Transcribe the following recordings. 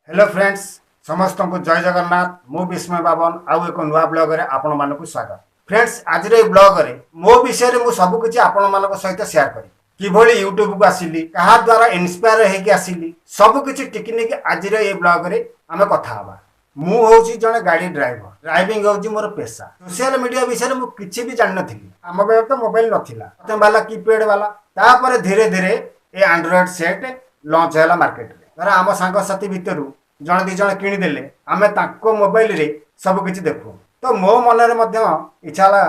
Hello friends, ସମସ୍ତଙ୍କୁ ଜୟ ଜଗନ୍ନାଥ। ମୁଁ ବିସ୍ମୟ ବାବନ, ଆଉ ଏକ ନୂଆ ବ୍ଲଗରେ ଆପଣମାନଙ୍କୁ ସ୍ୱାଗତ। ଫ୍ରେଣ୍ଡସ୍, ଆଜିର ଏଇ ବ୍ଲଗରେ ମୋ ବିଷୟରେ ମୁଁ ସବୁକିଛି ଆପଣମାନଙ୍କ ସହିତ ସେୟାର କରିବି। କିଭଳି ୟୁଟ୍ୟୁବକୁ ଆସିଲି, କାହା ଦ୍ୱାରା ଇନ୍ସପାୟାର ହେଇକି ଆସିଲି, ସବୁକିଛି ଟିକିନିକି ଆଜିର ଏଇ ବ୍ଲଗରେ ଆମେ କଥା ହେବା। ମୁଁ ହେଉଛି ଜଣେ ଗାଡ଼ି ଡ୍ରାଇଭର। ଡ୍ରାଇଭିଂ ହେଉଛି ମୋର ପେସା। ସୋସିଆଲ ମିଡ଼ିଆ ବିଷୟରେ ମୁଁ କିଛି ବି ଜାଣିନଥିଲି। ଆମ ବେଳେ ତ ମୋବାଇଲ ନଥିଲା, ପ୍ରଥମ ବାଲା କିପ୍ୟାଡ୍ ବାଲା। ତାପରେ ଧୀରେ ଧୀରେ ଏ ଆଣ୍ଡ୍ରଏଡ୍ ସେଟ୍ ଲଞ୍ଚ ହେଲା ମାର୍କେଟରେ। ଧର, ଆମ ସାଙ୍ଗସାଥି ଭିତରୁ ଜଣେ ଦି ଜଣ କିଣିଦେଲେ, ଆମେ ତାଙ୍କ ମୋବାଇଲରେ ସବୁ କିଛି ଦେଖୁ। ତ ମୋ ମନରେ ମଧ୍ୟ ଇଚ୍ଛା ହେଲା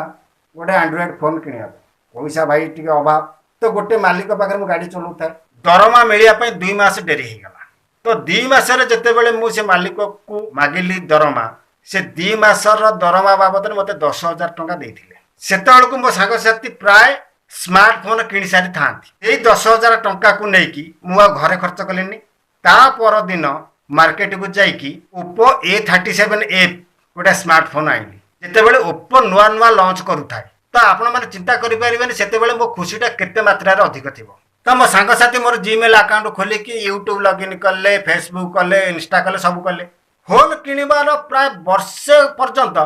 ଗୋଟେ ଆଣ୍ଡ୍ରଏଡ୍ ଫୋନ୍ କିଣିବା ପାଇଁ। ପଇସା ଭାଇ ଟିକେ ଅଭାବ। ତ ଗୋଟେ ମାଲିକ ପାଖରେ ମୁଁ ଗାଡ଼ି ଚଲାଉଥାଏ। ଦରମା ମିଳିବା ପାଇଁ 2 ମାସ ଡେରି ହେଇଗଲା। ତ 2 ମାସରେ ଯେତେବେଳେ ମୁଁ ସେ ମାଲିକକୁ ମାଗିଲି ଦରମା, ସେ 2 ମାସର ଦରମା ବାବଦରେ ମୋତେ 10,000 ଟଙ୍କା ଦେଇଥିଲେ। ସେତେବେଳକୁ ମୋ ସାଙ୍ଗସାଥି ପ୍ରାୟ ସ୍ମାର୍ଟଫୋନ୍ କିଣି ସାରିଥାନ୍ତି। ଏଇ 10,000 ଟଙ୍କାକୁ ନେଇକି ମୁଁ ଆଉ ଘରେ ଖର୍ଚ୍ଚ କଲିନି। ତା ପରଦିନ ମାର୍କେଟକୁ ଯାଇକି ଓପୋ A37F ଗୋଟେ ସ୍ମାର୍ଟଫୋନ୍ ଆଣିଲି, ଯେତେବେଳେ ଓପୋ ନୂଆ ନୂଆ ଲଞ୍ଚ କରୁଥାଏ। ତ ଆପଣମାନେ ଚିନ୍ତା କରିପାରିବେନି, ସେତେବେଳେ ମୋ ଖୁସିଟା କେତେ ମାତ୍ରାରେ ଅଧିକ ଥିବ। ତ ମୋ ସାଙ୍ଗସାଥି ମୋର ଜିମେଲ୍ ଆକାଉଣ୍ଟ ଖୋଲିକି ୟୁଟ୍ୟୁବ୍ ଲଗ୍ଇନ୍ କଲେ, ଫେସବୁକ୍ କଲେ, ଇନଷ୍ଟା କଲେ, ସବୁ କଲେ। ଫୋନ୍ କିଣିବାର ପ୍ରାୟ ବର୍ଷେ ପର୍ଯ୍ୟନ୍ତ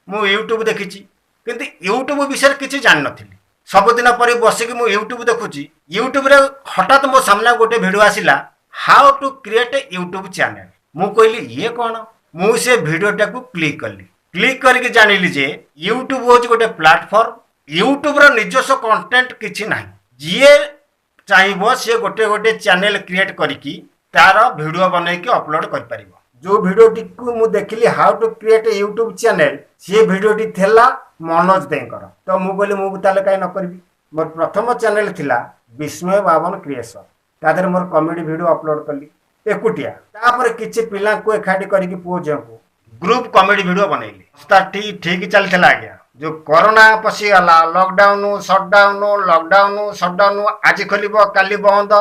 ମୁଁ ୟୁଟ୍ୟୁବ୍ ଦେଖିଛି, କିନ୍ତୁ ୟୁଟ୍ୟୁବ୍ ବିଷୟରେ କିଛି ଜାଣିନଥିଲି। ସବୁଦିନ ପରି ବସିକି ମୁଁ ୟୁଟ୍ୟୁବ୍ ଦେଖୁଛି। ୟୁଟ୍ୟୁବ୍ରେ ହଠାତ୍ ମୋ ସାମ୍ନାକୁ ଗୋଟେ ଭିଡ଼ିଓ ଆସିଲା, "How to create YouTube channel"। ମୁଁ କହିଲି, ଇଏ କ'ଣ? ମୁଁ ସେ ଭିଡ଼ିଓଟାକୁ କ୍ଲିକ୍ କଲି। କ୍ଲିକ୍ କରିକି ଜାଣିଲି ଯେ ୟୁଟ୍ୟୁବ୍ ହେଉଛି ଗୋଟେ ପ୍ଲାଟଫର୍ମ। ୟୁଟ୍ୟୁବ୍ର ନିଜସ୍ୱ କଣ୍ଟେଣ୍ଟ କିଛି ନାହିଁ। ଯିଏ ଚାହିଁବ, ସିଏ ଗୋଟେ ଗୋଟେ ଚ୍ୟାନେଲ୍ କ୍ରିଏଟ୍ କରିକି ତାର ଭିଡ଼ିଓ ବନେଇକି ଅପଲୋଡ଼ କରିପାରିବ। ଯେଉଁ ଭିଡ଼ିଓଟିକୁ ମୁଁ ଦେଖିଲି, "How to create YouTube channel", ସିଏ ଭିଡ଼ିଓଟି ଥିଲା ମନୋଜ ଦେଙ୍କର। ତ ମୁଁ କହିଲି, ମୁଁ ତାହେଲେ କାହିଁ ନ କରିବି? ମୋର ପ୍ରଥମ ଚ୍ୟାନେଲ୍ ଥିଲା ବିସ୍ମୟ ବାବନ କ୍ରିଏସନ୍। ତା ଦେହରେ ମୋର କମେଡ଼ି ଭିଡ଼ିଓ ଅପଲୋଡ଼ କଲି ଏକୁଟିଆ। ତାପରେ କିଛି ପିଲାଙ୍କୁ ଏକାଠି କରିକି, ପୁଅ ଝିଅଙ୍କୁ ଗ୍ରୁପ୍ କମେଡ଼ି ଭିଡ଼ିଓ ବନେଇଲି। ଠିକ୍ ଠିକ୍ ଚାଲିଥିଲା ଆଜ୍ଞା। ଯୋଉ କରୋନା ପଶିଗଲା, ଲକଡାଉନ, ସଟଡାଉନ, ଲକଡାଉନ, ସଟଡାଉନ, ଆଜି ଖୋଲିବ କାଲି ବନ୍ଦ,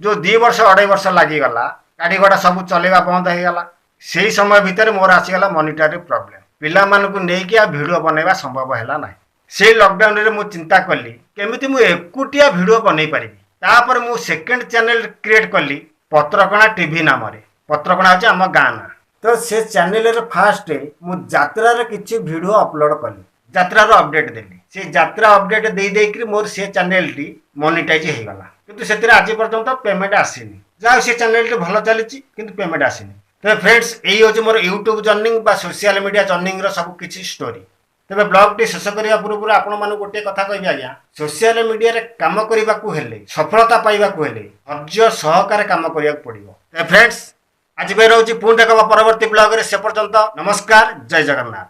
ଯୋଉ 2 ବର୍ଷ 2.5 ବର୍ଷ ଲାଗିଗଲା, ଗାଡ଼ି ଘୋଡ଼ା ସବୁ ଚଲେଇବା ବନ୍ଦ ହେଇଗଲା। ସେଇ ସମୟ ଭିତରେ ମୋର ଆସିଗଲା ମନିଟାରୀ ପ୍ରୋବ୍ଲେମ। ପିଲାମାନଙ୍କୁ ନେଇକି ଆଉ ଭିଡ଼ିଓ ବନେଇବା ସମ୍ଭବ ହେଲା ନାହିଁ। ସେଇ ଲକଡାଉନରେ ମୁଁ ଚିନ୍ତା କଲି, କେମିତି ମୁଁ ଏକୁଟିଆ ଭିଡ଼ିଓ ବନେଇ ପାରିବି। ତାପରେ ମୁଁ ସେକେଣ୍ଡ ଚ୍ୟାନେଲ କ୍ରିଏଟ୍ କଲି ପତ୍ରକଣା ଟିଭି ନାମରେ। ପତ୍ରକଣା ହେଉଛି ଆମ ଗାଁ ନାଁ। ତ ସେ ଚ୍ୟାନେଲରେ ଫାଷ୍ଟ ମୁଁ ଯାତ୍ରାର କିଛି ଭିଡ଼ିଓ ଅପଲୋଡ଼ କଲି, ଯାତ୍ରାର ଅପଡେଟ୍ ଦେଲି। ସେ ଯାତ୍ରା ଅପଡେଟ୍ ଦେଇ ଦେଇକିରି ମୋର ସେ ଚ୍ୟାନେଲଟି ମନିଟାଇଜ୍ ହେଇଗଲା, କିନ୍ତୁ ସେଥିରେ ଆଜି ପର୍ଯ୍ୟନ୍ତ ପେମେଣ୍ଟ ଆସିନି। ଯାହା ସେ ଚ୍ୟାନେଲଟି ଭଲ ଚାଲିଛି, କିନ୍ତୁ ପେମେଣ୍ଟ ଆସିନି। ତେବେ ଫ୍ରେଣ୍ଡସ୍, ଏଇ ହେଉଛି ମୋର ୟୁଟ୍ୟୁବ୍ ଜର୍ଣ୍ଣିଂ ବା ସୋସିଆଲ ମିଡ଼ିଆ ଜର୍ଣ୍ଣିଂର ସବୁ କିଛି ଷ୍ଟୋରି। ତେବେ ବ୍ଲଗଟି ଶେଷ କରିବା ପୂର୍ବରୁ ଆପଣମାନଙ୍କୁ ଗୋଟିଏ କଥା କହିବି ଆଜ୍ଞା, ସୋସିଆଲ ମିଡ଼ିଆରେ କାମ କରିବାକୁ ହେଲେ, ସଫଳତା ପାଇବାକୁ ହେଲେ ଧୈର୍ଯ୍ୟ ସହକାରେ କାମ କରିବାକୁ ପଡ଼ିବ। ତେବେ ଫ୍ରେଣ୍ଡସ୍, ଆଜି ପାଇଁ ରହୁଛି। ପୁଣି ଦେଖା ପରବର୍ତ୍ତୀ ବ୍ଲଗରେ। ସେ ପର୍ଯ୍ୟନ୍ତ ନମସ୍କାର, ଜୟ ଜଗନ୍ନାଥ।